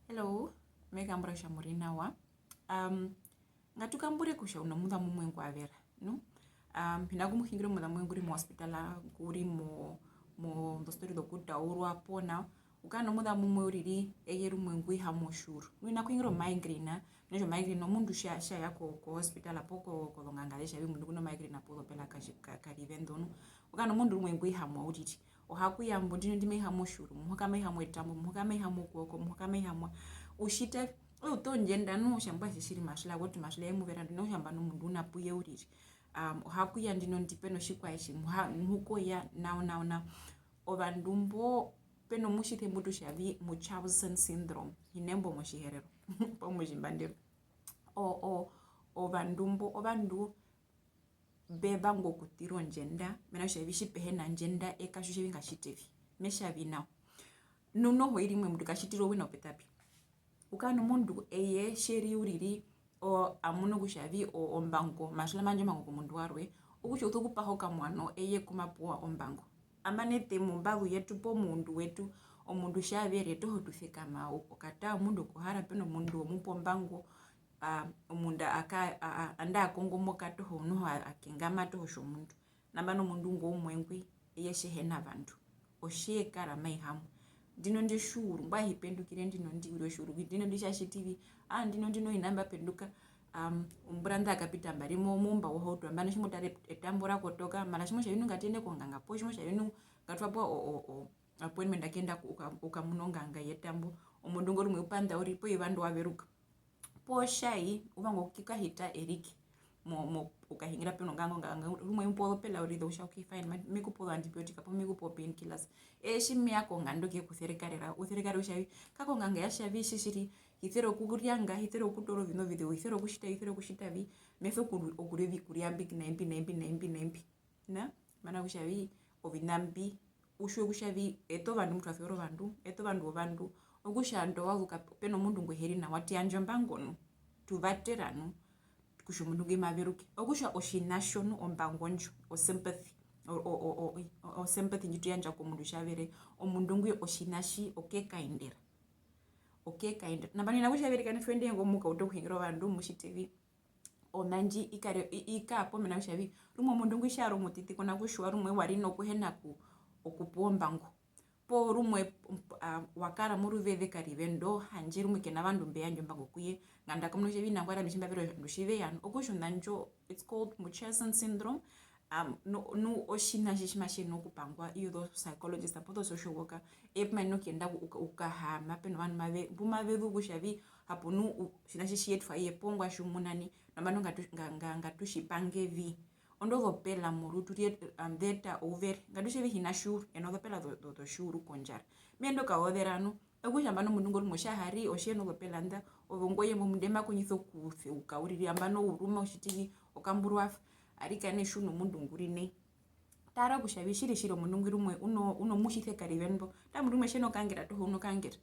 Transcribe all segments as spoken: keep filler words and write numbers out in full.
Hello, me kambura kutja mu ri nawa. Um, ngatu kambure kutja u nomuza mumwe ngwa vera, nu? Um, hi na kumuhingire omuza mumwe ngu ri mo hospital, ngu ri mo, mo, mozostori zokutaurwa poo nao. U kara nomuza mumwe uriri, eye rumwe ngu ihamwa otjiuru. Nu hi na kuhingira o migraine, mena kutja o migraine omundu tja, tja ya ko, ko hospital poo ko, kozonganga ze tja vi omundu ngu no migraine poo zopela ka, ka, karive ndo nu. U kara nomundu rumwe ngu ihamwa uriri. O ha kuya mbo ndino ndi ma ihamwa otjiuru, muhuka ma ihamwa etambo, muhuka ma ihamwa okuoko, muhuka ma ihamwa. U tjita, o uta ondjenda nu, o tja mbwae tjiri Marcela, kwetu Marcela ye mu vera ndino, o tja nambano omundu u na pu ye uriri. Um, o ha kuya ndino ndi pe notjikwaye tji, muha-, muhuka o ya nao, nao, nao. Ovandu mbo, pe nomutjise mbu tu tja vi Munchausen syndrome, hi na embo mOtjiherero, poo mOtjimbandera. O, o, ovandu mbo, ovandu mbe vanga okuṱira ondjenda, mena kutja vi tji pe hi na ndjenda, e katjiwa kutja vi nga tjite vi, me tja vi nao. Nu noho oiri imwe omundu ka tjitire owina opetapi. U kara nomundu eye tje ri uriri, o, a munu kutja vi o, ombango, Marcela ma yandja ombango komundu warwe, okutja u sokupaha okamuano eye ku ma pewa ombango. Nambano eṱe mombazu yetu poo moundu wetu, omundu tja vere toho tu sekama, o, o kataa omundu okuhara pe nomundu omupa ombango, a, omundu a ka, a, a, andaa kongomoka toho, noho a, a kengama toho tjomundu. Nambano omundu ngo umwe ngwi, eye tje hi na vandu. Otje kara ma ihamwa. Ndino ndi otjiuru, mbwae hi pendukire ndino ndi uriri otjiuru, ndino ndi tja tjiti vi, aa, ndino ndi noho hi na mba penduka, um, ombura nda kapita mba ri mo-, moumba wohauto, nambano tji mo tara etambo ra kotoka, mara tji mo tja vi nu ngatu yende konganga, poo tji mo tja vi nu ngatu twa po o, o, o, appointment okuyenda ku-, uka-, ukamuna onganga yetambo, omundu ngo rumwe u panda uriri, poo eyuva ndo wa veruka. Poo tjai, u vanga okukahita erike mo, mo, u kahingira pe nonganga, onganga rumwe i mu pa ozopela uriri, kutja, "Okay, fine, ma-, me ku pe ozoantibiotic, poo me ku pe o painkillers." Eye tji me ya konganda okuyekuserekarera, u serekarera kutja vi, kako nganga ya tja vi, tjiri, tjiri, hi sere okuryanga, hi sere okutoora oviṋa ovizeu, hi sere okutjita, hi sere okutjita vi, me so oku-, okurya ovikurya mbi, na imbi, na imbi, na imbi, na imbi. Na, mena kutja vi, oviṋa mbi, u tjiwe kutja vi, eṱe ovandu mbu twa suvera ovandu, eṱe ovandu wovandu, okutja ndo wa zu ka-, pe nomundu ngu he ri nawa, tu yandja ombango nu, tu vatera nu, kutja omundu ngwi ma veruke. Okutja otjiṋa tjo nu, ombango ndjo, o sympathy, o, o, o sympathy ndji tu yandja komundu tja vere, omundu ngwi otjiṋa tji oke kaendera. Oke kaendera. Nambano hi na kutja vi arikana tji we ende ngo mu kauta okuhingira ovandu, mu tjite vi, ona ndji i kare, i-, i kaa po mena kutja vi, rumwe omundu ngwi tja ri omutiti ko na kutjiwa, rumwe wa ri nokuhena ku-, okupewa ombango. Poo rumwe, a, wa kara moruveze karive ndo, handje rumwe ke na vandu mbe yandja ombango ku ye, nganda ka muna kutja vi nangwari ami tji mba vere ovandu tji ve ya nu, okutja ona ndjo, it's called Munchausen syndrome, um, nu, nu otjiṋa tji tji matji yenene okupangwa i ozo psychologist poo zo social worker, eye pu ma yenene okuyenda ku-, uka-, ukahaama pe novandu mave-, mbu mave zuu kutja vi hapo nu u-, otjiṋa tji tji yetwa i ye poo ngwa tji u muna nai, nambano ngatu-, nga-, nga-, ngatu tji pange vi. Ondo zopela morutu rye-, um, ze eta ouvere. Ngatu tje vi hi na tjiuru, e nozopela zo-, zo-, zotjiuru kondjara. Me hee ndo kaozera nu, okutja nambano omundu ngo rumwe tja ha ri, otje nozopela nḓa, ove ongoye mo mundu e ma kondjisa okuseuka uriri, nambano ouruma otjitivi, okamburwafa, arikana tji u nomundu ngu ri nai. Tara kutja vi, tjiri, tjiri omundu ngwi rumwe u no-, u nomutjise karive mbo. Taa omundu umwe tje nokangera toho, u nokangera.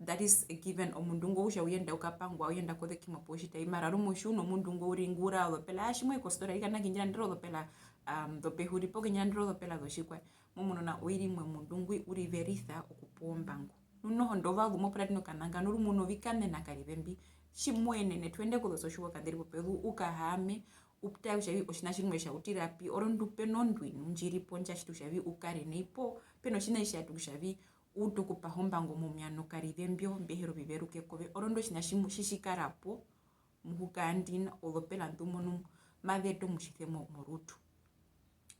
That is a given, omundu ngo u tja u yenda u kapangwa, u yenda kozekimo poo tjita vi, mara rumwe tji u nomundu ngo uriri ngu ura ozopela, aa, tji mo i kostora, arikana ke ndji randere ozopela, um, zopehuri, poo ke ndji randere ozopela zotjikwaye. Mo munu nao oiri imwe omundu ngwi u riverisa okupewa ombango. Nu noho ndo vazu mo puratene okananga, nu rumwe u novikaṋena karive mbi, tji mo yenene, twende kozo social worker nḓe ri popezu, u kahaame, u tare kutja vi otjiṋa tjimwe tja utira pi, orondu pe nondwi nu ndji ri po ndja tjiti kutja vi u kare nai, poo pe notjiṋa tji tja eta kutja vi u ute okupaha ombango momiano karive mbyo mbi he ri oviveruke kove, orondu otjiṋa tjimwe tji tji kara po muhuka ndino, ozopela nḓu mo nu maze eta omutjise mo-, morutu.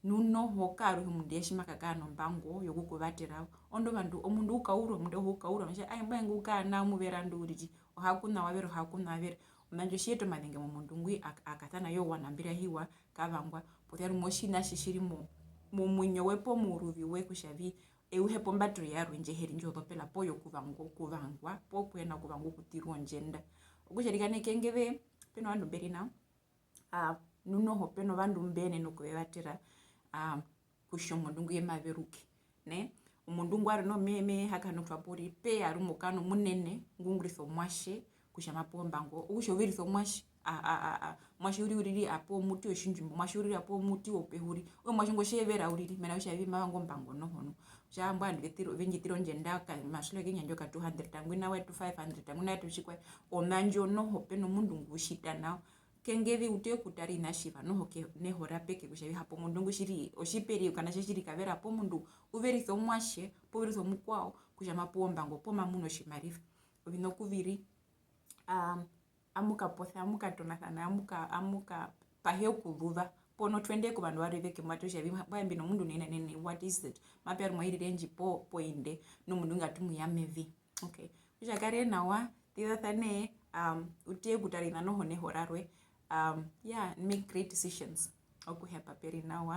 Nu noho ka aruhe omundu eye tji ma kakara nombango yokukuvatera, orondu ovandu, omundu u kaurwa, omundu auhe u kaurwa, me tja, ae, mbwae ngu u kara nao muvera ndu uriri, o ha kuna wa vera, o ha kuna wa vera. Ona ndjo tji yeta omazenge momundu ngwi a-, a kasana yo wa nambirahiwa, ka vangwa, posia rumwe otjiṋa tji tji ri mo-, momuinyo we poo mouruvi we kutja vi, e u hepa ombatero yarwe ndji he ri ndjo zopela poo yokuvangwa, okuvangwa, poo kuhena okuvangwa okuṱirwa ondjenda. Okutja arikana ke ngeze pe novandu mbe ri nao, a, nu noho pe novandu mbe yenena okuvevatera, a, kutja omundu ngwi ma veruke, ne? Omundu ngwarwe noho me-, me hakaha nokutwa po uriri, pe ya rumwe okanona omunene ngu ungurisa omuatje kutja ma pewa ombango, okutja o verisa omuatje, a, a, a, a, omuatje uriri, uriri a pewa omuti wotjindjimbo, omuatje uriri a pewa omuti wopehuri, oyo omuatje ngo tje vera uriri, mena rokutja vi ma vanga ombango noho nu. Kutja mbo ovandu ve tira, ve ndji tira ondjenda, ka-, matjiro ke nyandja oka two hundred, ngwina we tu five hundred, ngwina we tu tjikwaye, ona ndjo noho pe nomundu ngu tjita nao. Kengeri u tee okutara oviṋa tjiva noho ke-, neho rapeke kutja vi hapo omundu ngo tjiri, otjiperi, okanatje tjiri ka vera poo omundu u verisa omuatje, poo u verisa omukwao, kutja ma pewa ombango, poo ma munu otjimariva. Oviṋa okuviri, um, amu kaposa, amu katonasana, amu ka-, amu ka-, pahe okuzuva. Pono twende kovandu varwe veke mba tja vi, mbwae mbi nomundu nene nene, what is it? Mape ya rumwe airire ndji po, po inde, nomundu ngatu mu ya mevi. Okay. Kutja kare nawa, ṱizasanee, um, u tee okutara oviṋa noho neho rarwe. Um, yeah, make great decisions. Okuhepa pe ri nawa.